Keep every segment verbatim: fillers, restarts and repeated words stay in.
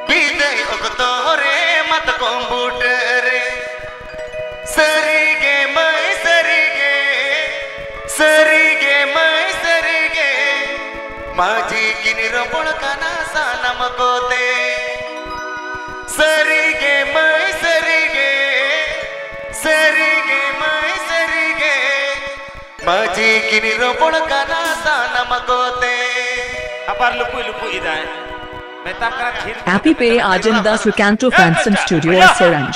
ᱵᱤᱫᱟᱹᱭ ᱚᱠᱛᱚ ᱨᱮ ᱢᱟᱛᱠᱚᱢ ᱵᱩᱴᱟᱹ ᱨᱮ ᱥᱟᱹᱨᱤ ᱜᱮ ᱢᱟᱹᱭ ᱥᱟᱹᱨᱤ ᱜᱮ, ᱥᱟᱹᱨᱤ ᱜᱮ ᱢᱟᱹᱭ ᱥᱟᱹᱨᱤ ᱜᱮ, ᱢᱟᱹᱡᱷᱤ ᱠᱤᱱ ᱨᱚᱯᱚᱲ ᱠᱟᱱᱟ ᱥᱟᱱᱟᱢ ᱠᱚᱛᱮ᱾ ᱥᱟᱹᱨᱤ ᱜᱮ ᱢᱟᱹᱭ ᱥᱟᱹᱨᱤ ᱜᱮ, ᱥᱟᱹᱨᱤ ᱜᱮ ᱢᱟᱹᱭ ᱥᱟᱹᱨᱤ ᱜᱮ, ᱢᱟᱹᱡᱷᱤ ᱠᱤᱱ ᱨᱚᱯᱚᱲ ᱠᱟᱱᱟ ᱥᱟᱱᱟᱢ ᱠᱚᱛᱮ᱾ ᱟᱵᱟᱨ ᱞᱩᱯᱩᱭ ᱞᱩᱯᱩᱭ ᱮᱫᱟᱭ᱾ ᱢᱮᱛᱟᱢ ᱠᱟᱱᱟ ᱛᱷᱤᱨ᱾ Happy Pay Ajam Das Sukanto Fansom Studio, Saranj.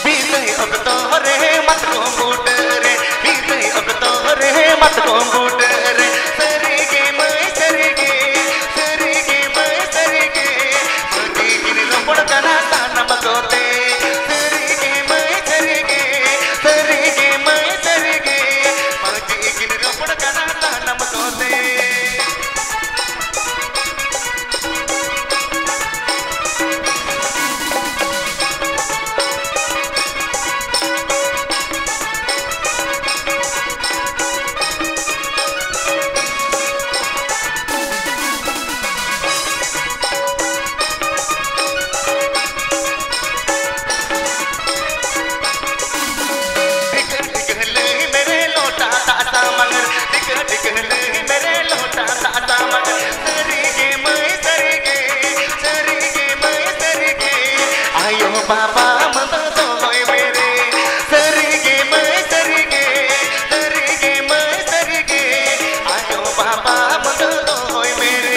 ᱵᱤᱫᱟᱹᱭ ᱚᱠᱛᱚ ᱨᱮ ᱢᱟᱛᱠᱚᱢ ᱵᱩᱴᱟᱹ ᱨᱮ, ᱵᱤᱫᱟᱹᱭ ᱚᱠᱛᱚ ᱨᱮ ᱢᱟᱛᱠᱚᱢ ᱵᱩᱴᱟᱹ ᱨᱮ, ᱥᱟᱹᱨᱤ ᱜᱮ ᱢᱟᱹᱭ ᱥᱟᱹᱨᱤ ᱜᱮ, ᱥᱟᱹᱨᱤ ᱜᱮ ᱢᱟᱹᱭ ᱥᱟᱹᱨᱤ ᱜᱮ, ᱥᱟᱹᱨᱤ ᱜᱮ ᱨᱚᱯᱚᱲ ᱠᱟᱱᱟ ᱥᱟᱱᱟᱢ ᱠᱚᱛᱮ᱾ ᱥᱟᱹᱨᱤ ᱜᱮ ᱢᱟᱹᱭ ᱥᱟᱹᱨᱤ ᱜᱮ, ᱥᱟᱹᱨᱤ ᱜᱮ ᱢᱟᱹᱭ ᱥᱟᱹᱨᱤ ᱜᱮ, ᱢᱟᱹᱡᱷᱤ ᱠᱤᱱ ᱨᱚᱯᱚᱲ ᱠᱟᱱᱟ ᱥᱟᱱᱟᱢ ᱠᱚᱛᱮ᱾ ᱴᱷᱤᱠᱟᱹ ᱴᱷᱤᱠᱟᱹ ᱞᱟᱹᱭ ᱢᱮᱨᱮ ᱞᱚᱴᱟ ᱫᱟᱜ ᱥᱟᱢᱟᱝ ᱨᱮ, ᱴᱷᱤᱠᱟᱹ ᱴᱷᱤᱠᱟᱹ ᱞᱟᱹᱭ ᱢᱮᱨᱮ ᱞᱚᱴᱟ ᱫᱟᱜ ᱥᱟᱢᱟᱝ ᱨᱮ, ᱥᱟᱹᱨᱤ ᱜᱮ ᱢᱟᱹᱭ ᱥᱟᱹᱨᱤ ᱜᱮ, ᱥᱟᱹᱨᱤ ᱜᱮ ᱢᱟᱹᱭ ᱥᱟᱹᱨᱤ ᱜᱮ, ᱟᱭᱳ ᱵᱟᱵᱟ ᱢᱟᱹᱫᱟᱹ ᱫᱚᱦᱚᱭ ᱢᱮᱨᱮ, ᱥᱟᱹᱨᱤ ᱜᱮ ᱢᱟᱹᱭ ᱥᱟᱹᱨᱤ ᱜᱮ, ᱥᱟᱹᱨᱤ ᱜᱮ ᱢᱟᱹᱭ ᱥᱟᱹᱨᱤ ᱜᱮ, ᱟᱭᱳ ᱵᱟᱵᱟ ᱢᱟᱹᱫᱟᱹ ᱫᱚᱦᱚᱭ ᱢᱮᱨᱮ᱾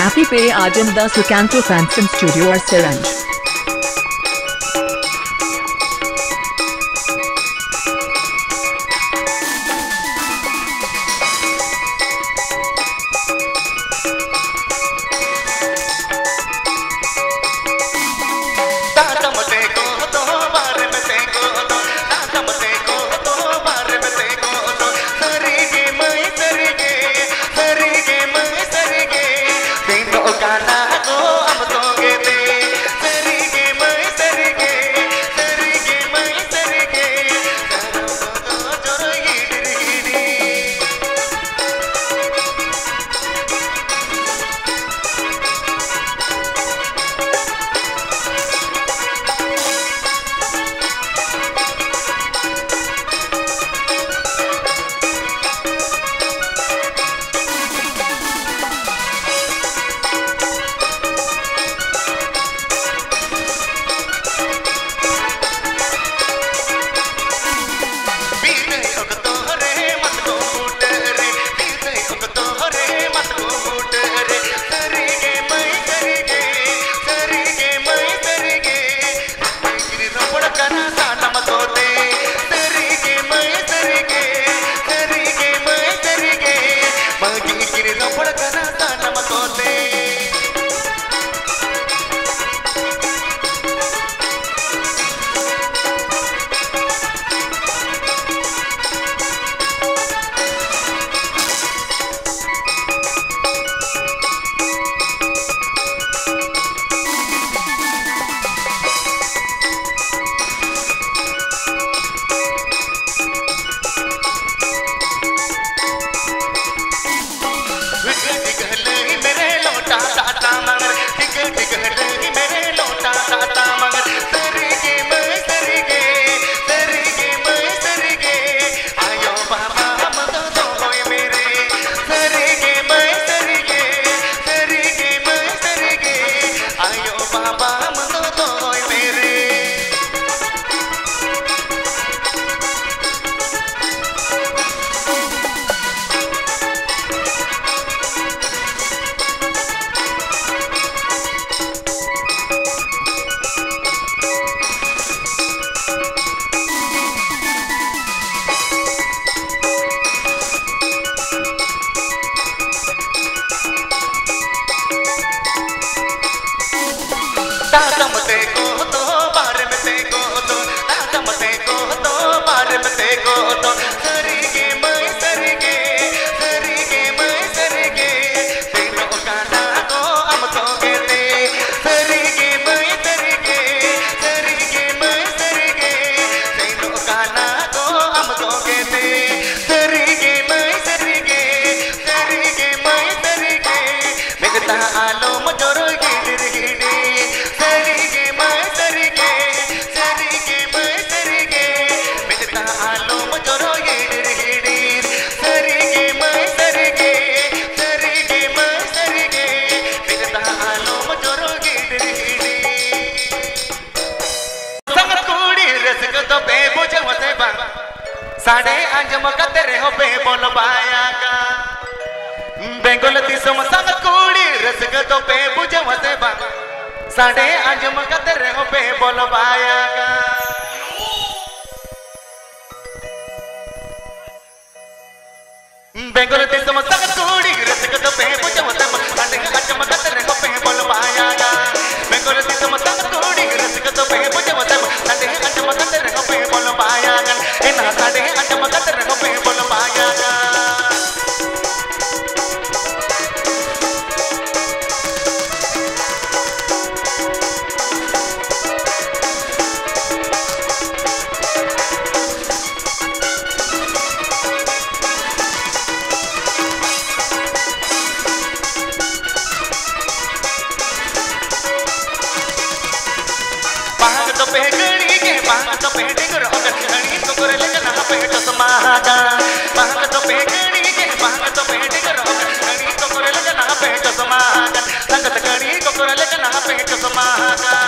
Happy Pay Ajam Das Sukanto Fansom Studio, Saranj. ᱥᱟᱰᱮ ᱟᱸᱡᱚᱢ ᱠᱟᱛᱮ ᱨᱮᱦᱚᱸ ᱯᱮ ᱵᱚᱞ ᱵᱟᱭ ᱟᱠᱟ᱾ ᱵᱮᱝᱜᱚᱞ ᱫᱤᱥᱚᱢ ᱥᱟᱸᱜᱟᱛ ᱠᱩᱲᱤ ᱨᱟᱹᱥᱠᱟᱹ ᱫᱚ ᱯᱮ ᱵᱩᱡᱷᱟᱹᱣᱟ ᱥᱮ ᱵᱟᱝ? ᱥᱟᱰᱮ ᱟᱸᱡᱚᱢ ᱠᱟᱛᱮ ᱨᱮᱦᱚᱸ ᱯᱮ ᱵᱚᱞ ᱵᱟᱭ ᱟᱠᱟ᱾ ᱵᱮᱝᱜᱚᱞ ᱫᱤᱥᱚᱢ ᱥᱟᱸᱜᱟᱛ ᱠᱩᱲᱤ ᱨᱟᱹᱥᱠᱟᱹ ᱫᱚ ᱯᱮ ᱵᱩᱡᱷᱟᱹᱣᱟ ᱥᱮ ᱵᱟᱝ? ᱥᱟᱰᱮ ᱟᱸᱡᱚᱢ ᱠᱟᱛᱮ ᱨᱮᱦᱚᱸ ᱯᱮ ᱵᱚᱞ ᱵᱟᱭ ᱟᱠᱟ᱾ ᱵᱮᱝᱜᱚᱞ ᱫᱤᱥᱚᱢ ᱥᱟᱸᱜᱟᱛ ᱠᱩᱲᱤ ᱨᱟᱹᱥᱠᱟᱹ ᱫᱚ ᱯᱮ ᱵᱩᱡᱷᱟᱹᱣᱟ ᱥᱮ ᱵᱟᱝ? ᱥᱟᱰᱮ ᱟᱸᱡᱚᱢ ᱠᱟᱛᱮ ᱨᱮᱦᱚᱸ ᱯᱮ ᱵᱚᱞ ᱵᱟᱭ ᱟᱠᱟ᱾ ᱮᱱᱟ ᱥᱟᱰᱮ ᱟᱸᱡᱚᱢ ᱠᱟᱛᱮ ᱨᱮᱦᱚᱸ ᱯᱮ ᱵᱚᱞ ᱵᱟᱭ ᱟᱠᱟ᱾ ᱵᱟᱝ ᱫᱚ ᱯᱮ ᱜᱷᱟᱹᱲᱤ ᱜᱮ, ᱵᱟᱝ ᱫᱚ ᱯᱮ ᱰᱤᱜᱽᱨᱚᱜ ᱠᱟᱱ, ᱜᱷᱟᱹᱲᱤ ᱠᱚ ᱠᱚᱨᱮ ᱞᱮᱠᱟ ᱱᱟᱦᱟᱜ ᱯᱮ ᱪᱚᱥᱢᱟ ᱟᱠᱟᱱ᱾ ᱵᱟᱝ ᱫᱚ ᱯᱮ ᱜᱷᱟᱹᱲᱤ ᱜᱮ, ᱵᱟᱝ ᱫᱚ ᱯᱮ ᱰᱤᱜᱽᱨᱚᱜ ᱠᱟᱱ, ᱜᱷᱟᱹᱲᱤ ᱠᱚ ᱠᱚᱨᱮ ᱞᱮᱠᱟ ᱱᱟᱦᱟᱜ ᱯᱮ ᱪᱚᱥᱢᱟ ᱟᱠᱟᱱ᱾ ᱥᱟᱸᱜᱟᱛ ᱜᱷᱟᱹᱲᱤ ᱠᱚ ᱠᱚᱨᱮ ᱞᱮᱠᱟ ᱱᱟᱦᱟᱜ ᱯᱮ ᱪᱚᱥᱢᱟ ᱟᱠᱟᱱ᱾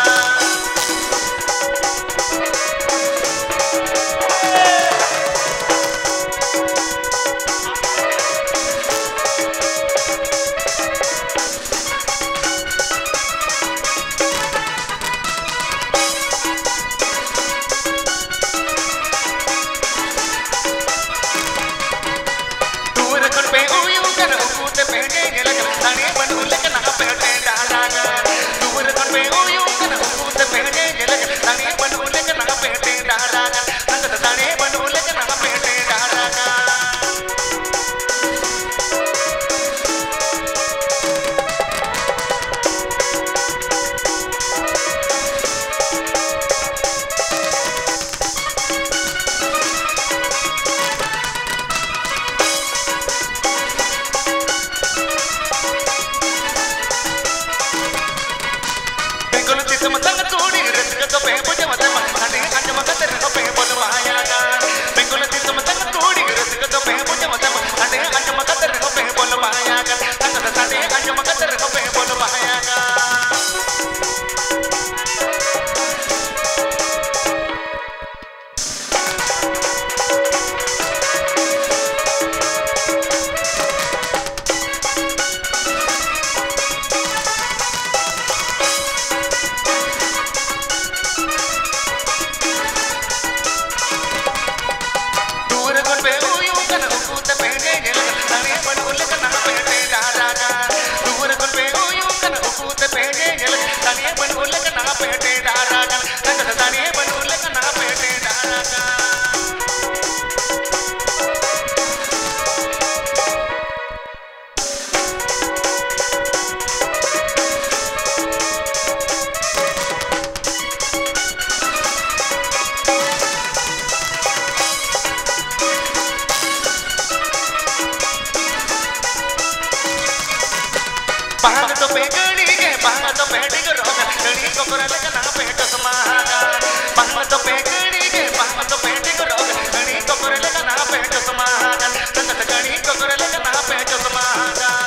ᱫᱩᱣᱟᱹᱨ ᱠᱷᱚᱱ ᱯᱮ ᱩᱭᱩᱝ ᱠᱟᱱᱟ, ᱩᱠᱩ ᱛᱮ ᱯᱮ ᱧᱮᱧᱮᱞ ᱠᱟᱱᱟ, ᱥᱟᱹᱲᱤ ᱵᱟᱹᱱᱩᱜ ᱞᱮᱠᱟᱱᱟᱜ ᱯᱮ ᱴᱮᱸᱰᱟᱨ ᱟᱠᱟᱱᱟ᱾ ᱫᱩᱣᱟᱹᱨ ᱠᱷᱚᱱ ᱯᱮ ᱩᱭᱩᱝ ᱠᱟᱱᱟ, ᱩᱠᱩ ᱛᱮ ᱯᱮ ᱧᱮᱧᱮᱞ ᱠᱟᱱᱟ, ᱥᱟᱹᱲᱤ ᱵᱟᱹᱱᱩᱜ ᱞᱮᱠᱟᱱᱟᱜ ᱯᱮ ᱩᱛᱮ ᱯᱮ ᱧᱮᱧᱮᱞ, ᱛᱟᱹᱱᱤᱭᱟᱹ ᱵᱟᱹᱱᱩᱜ ᱞᱮᱠᱟᱱᱟ ᱯᱮ ᱴᱮᱰᱟᱨ ᱟᱠᱟᱱ᱾ ᱛᱟᱹᱱᱤᱭᱟᱹ ᱵᱟᱹᱱᱩᱜ ᱞᱮᱠᱟᱱᱟ ᱯᱮ ᱴᱮᱰᱟᱨ ᱟᱠᱟᱱ᱾ ᱵᱟᱝ ᱫᱚ ᱯᱮ ᱜᱟᱹᱲᱤ ᱜᱮ, ᱵᱟᱝ ᱫᱚ ᱯᱮ ᱰᱤᱜᱽ ᱨᱚᱜ, ᱜᱟᱹᱲᱤ ᱠᱚᱠᱚᱨ ᱞᱮᱠᱟᱱᱟ ᱯᱮ ᱪᱚᱥᱢᱟ ᱜᱟᱱ᱾ ᱵᱟᱝ ᱫᱚ ᱯᱮ ᱜᱟᱹᱲᱤ ᱜᱮ, ᱵᱟᱝ ᱫᱚ ᱯᱮ ᱰᱤᱜᱽ ᱨᱚᱜ, ᱜᱟᱹᱲᱤ ᱠᱚᱠᱚᱨ ᱞᱮᱠᱟᱱᱟ ᱯᱮ ᱪᱚᱥᱢᱟ ᱜᱟᱱ᱾ ᱜᱟᱹᱲᱤ ᱠᱚᱠᱚᱨ ᱞᱮᱠᱟᱱᱟ ᱯᱮ ᱪᱚᱥᱢᱟ ᱜᱟᱱ᱾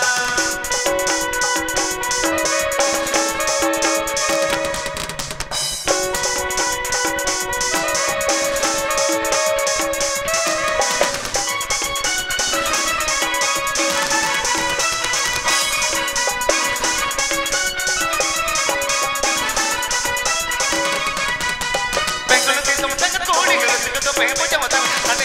ᱵᱮᱝᱜᱚᱞ ᱫᱤᱥᱚᱢ ᱥᱮᱫ ᱠᱩᱲᱤ ᱜᱤᱫᱽᱨᱟᱹ ᱫᱚ ᱯᱮ ᱵᱩᱡᱷᱟᱹᱣ ᱫᱟ, ᱦᱟᱱᱮ